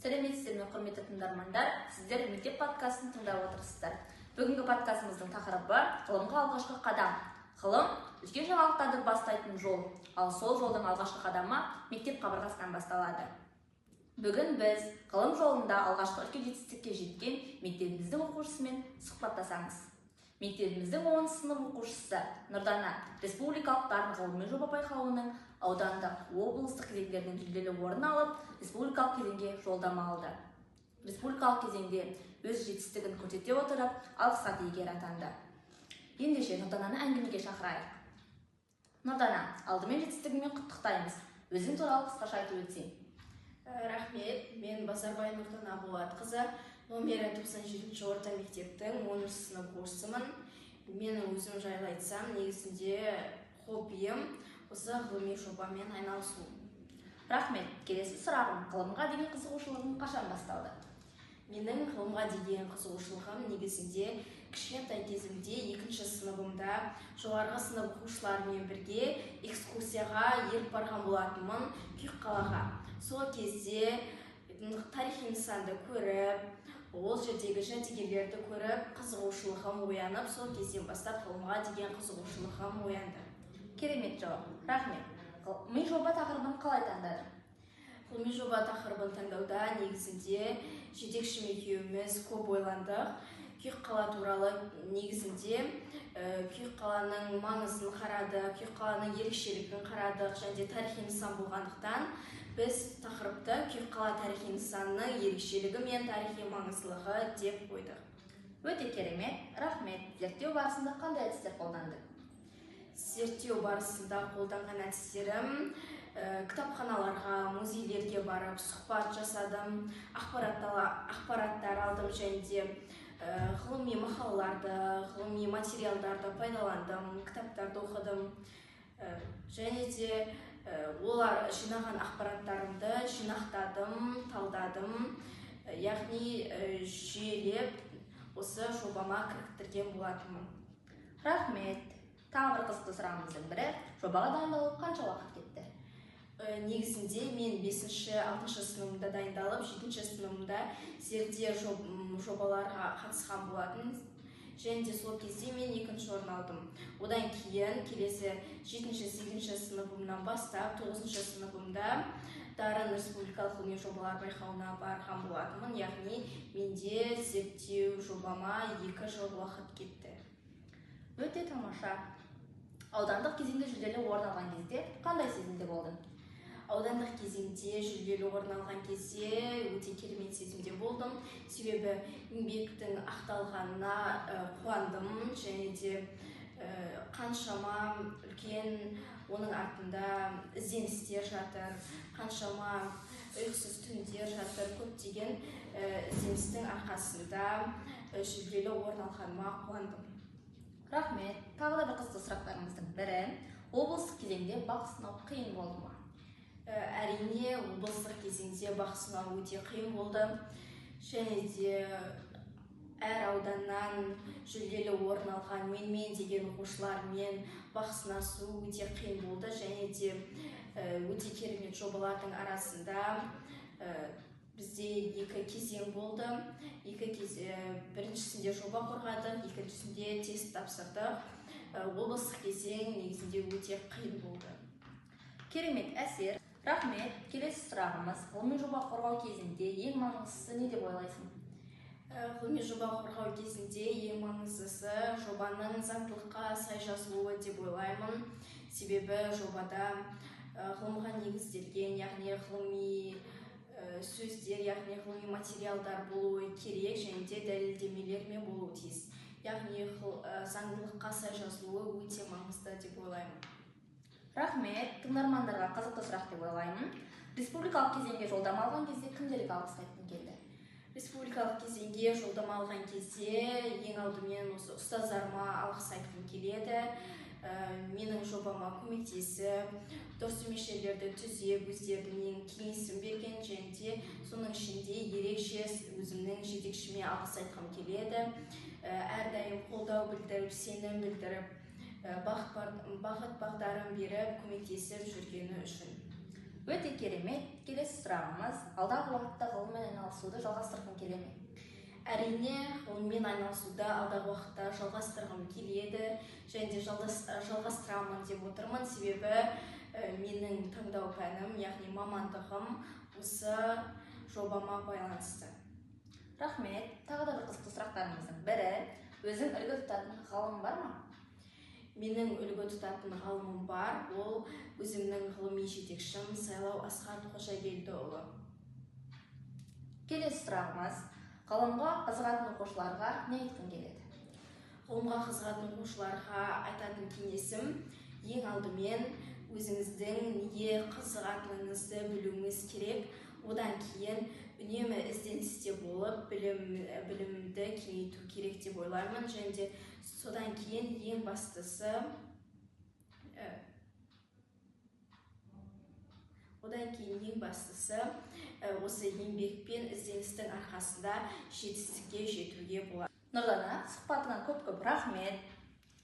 Сәлеметсіздер ме, құрметті тыңдармандар! Сіздер «Мектеп» подкастын тыңдап отырсыздар. Бүгінгі подкастымыздың тақырыбы – ғылымға алғашқы қадам. Ғылым – үлкен жаңалықтарды бастайтын жол, ал сол жолдың алғашқы қадамы мектеп қабырғасынан басталады. Бүгін біз ғылым жолында алғашқы үлкен жетістікке жеткен мектебіміздің оқушысымен сұхбаттасамыз. Мектебіміздің 10 сынып оқушысы Нұрдана республикалық «Дарын» ғылыми жоба байқауының аудандық, облыстық кезеңдерінен жүлделі орын алып, республикалық кезеңге жолдама алды. Республикалық кезеңде өз жетістігін көрсете отырып, алғыс хат иегері атанды. Ендеше, Нұрдананы әңгімеге шақырайық. Нұрдана, алдымен жетістігіңмен құттықтаймыз. Өзің туралы қысқаша айтып өтсең. Рахмет, мен Базарбай Нұрдана Болатқызы, номері 97 орта мектептің 10 сынып оқушысымын. Менің өзім жайлы айтсам, негізінде хоббиім осы ғылыми жобамен айналысу. Рахмет. Келесі сұрағым: ғылымға деген қызығушылығың қашан басталды? Менің ғылымға деген қызығушылығым негізінде кішкентай кезімде, екінші сыныбымда жоғарғы сынып оқушыларымен бірге экскурсияға еріп барған болатынмын Күйік қалаға. Сол кезде тарихи нысанды көріп, ол жердегі жәдігерлерді көріп, қызығушылығым оянып, сол кезден бастап ғылымға деген қызығушылығым оянды. Керемет жауап, рахмет. Ғылыми жоба тақырыбын қалай таңдадың? Ғылыми жоба тақырыбын таңдауда негізінде жетекшім екеуміз көп ойландық. Күйік қала туралы негізінде Күйік қаланың маңызын қарадық, Күйік қаланың ерекшелігін қарадық және де тарихи нысан болғандықтан, біз тақырыпты «Күйік қала тарихи нысанының ерекшелігі мен тарихи маңыздылығы» деп қойдық. Өте керемет, рахмет. Зерттеу барысында қандай әдістер қолдандың? Зерттеу барысында қолданған әдістерім: кітапханаларға, музейлерге барып сұхбат жасадым, ақпараттар алдым және де ғылыми мақалаларды, ғылыми материалдарды пайдаландым, кітаптарды оқыдым. Және де олар жинаған ақпараттарымды жинақтадым, талдадым, яғни жүйелеп осы жобама кіріктірген болатынмын. Рахмет. Тағы бір қызықты сұрағымыздың бірі: жобаға дайындалу қанша уақыт кетті? Негізінде мен бесінші, алтыншы сыныбымда дайындалып, жетінші сыныбымда зерде жобаларға қатысқан болатын және де сол кезде мен екінші орын алдым. Одан кейін келесі жетінші, сегізінші сыныбымнан бастап тоғызыншы сыныбымда «Дарын» республикалық ғылыми жобалар байқауына барған болатынмын, яғни менде зерттеу жобама 2 жыл уақыт кетті. Өте тамаша. Аудандық кезеңде жүлделі орын алған кезде қандай сезімде болдың? Аудандық кезеңде жүлделі орын алған кезде өте керемет сезімде болдым, себебі еңбектің ақталғанына қуандым және де қаншама үлкен оның артында ізденістер жатыр, қаншама ұйқысыз түндер жатыр, көптеген ізденістің арқасында жүлделі орын алғаныма қуандым. Рахмет. Тағы да бір қызықты сұрақтарымыздың бірі: облыстық кезеңде бақ сынау қиын болды ма? Әрине, облыстық кезеңде бақ сынау өте қиын болды және де әр ауданнан жүлделі орын алған менмен деген оқушылармен бақ сынасу өте қиын болды және де өте керемет жобалардың арасында бізде екі кезең болды. Екі кез, біріншісінде жоба қорғадық, екіншісінде тест тапсырдық. Облыстық кезең негізінде өте қиын болды. Керемет әсер, рахмет. Келесі сұрағымыз: ғылыми жоба қорғау кезінде ең маңыздысы не деп ойлайсың? Ғылыми жоба қорғау кезінде ең маңыздысы жобаның заңдылыққа сай жазылуы деп ойлаймын, себебі жобада ғылымға негізделген, яғни ғылыми сөздер, яғни ғылыми материалдар болуы керек және де дәлелдемелермен болуы тиіс, яғни заңдылыққа сай жазылуы өте маңызды деп ойлаймын. Рахмет. Тыңдармандарға қызықты сұрақ деп ойлаймын. Республикалық кезеңге жолдама алған кезде кімдерге алғыс айтқың келді? Республикалық кезеңге жолдама алған кезде ең алдымен осы ұстаздарыма алғыс айтқым келеді. Менің жобама көмектесіп, дұрыс емес жерлерді түзеп, өздерінің кеңесін берген және де соның ішінде ерекше өзімнің жетекшіме алғыс айтқым келеді. Әрдайым қолдау білдіріп, сенім білдіріп, бағыт бағдарын беріп, көмектесіп жүргені үшін. Өте. Өте керемет. Келесі сұрағымыз: алдағы уақытта ғылыммен айналысуды жалғастырғың келе ме? Әрине, ғылыммен айналысуды алдағы уақытта жалғастырғым келеді және де жалғастырамын деп отырмын, себебі менің таңдау пәнім, яғни мамандығым осы жобама байланысты. Рахмет. Тағы да бір қызықты сұрақтарымыздың бірі: өзің үлгі тұтатын ғалым бар ма? Менің үлгі тұтатын ғалымым бар, ол өзімнің ғылыми жетекшім Сайлау Асхат Қожагелдіұлы. Келесі сұрағымыз: ғылымға қызығатын оқушыларға не айтқың келеді? Ғылымға қызығатын оқушыларға айтатын кеңесім: ең алдымен өзіңіздің неге қызығатыныңызды білуіңіз керек. Одан кейін үнемі ізденісте болып, білімді кеңейту керек деп ойлаймын. Және де содан кейін ең бастысы, осы еңбек пен ізденістің арқасында жетістікке жетуге болады. Нұрдана, сұхбатыңа көп-көп рахмет.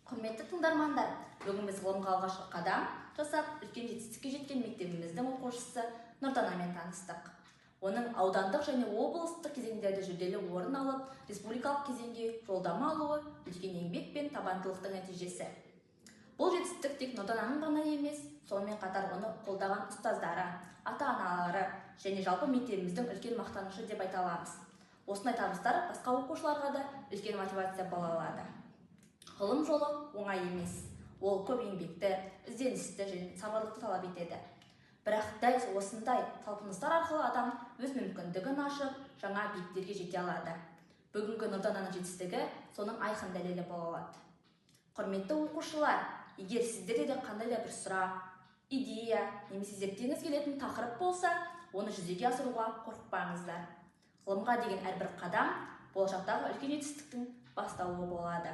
Құрметті тыңдармандар, бүгін біз ғылымға алғашқы қадам жасап, үлкен жетістікке жеткен мектебіміздің оқушысы Нұрданамен таныстық. Оның аудандық және облыстық кезеңдерде жүлделі орын алып, республикалық кезеңге жолдама алуы үлкен еңбек пен табандылықтың нәтижесі. Бұл жетістік тек Нұрдананың ғана емес, сонымен қатар оны қолдаған ұстаздары, ата-аналары және жалпы мектебіміздің үлкен мақтанышы деп айта аламыз. Осындай табыстар басқа оқушыларға да үлкен мотивация бола алады. Ғылым жолы оңай емес. Ол көп еңбекті, ізденісті және сабырлықты талап етеді. Бірақ дәл осындай талпыныстар арқылы адам өз мүмкіндігін ашып, жаңа биіктерге жете алады. Бүгінгі Нұрдананың жетістігі соның айқын дәлелі бола алады. Құрметті оқушылар, егер сіздерде де қандай да бір сұрақ, идея немесе зерттегіңіз келетін тақырып болса, оны жүзеге асыруға қорықпаңыздар. Ғылымға деген әрбір қадам болашақтағы үлкен жетістіктің бастауы болады.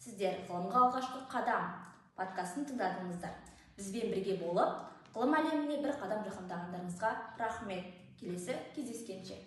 Сіздер «Ғылымға алғашқы қадам» подкастын тыңдадыңыздар. Бізбен бірге болып, ғылым әлеміне бір қадам жақындағандарыңызға рахмет. Келесі кездескенше.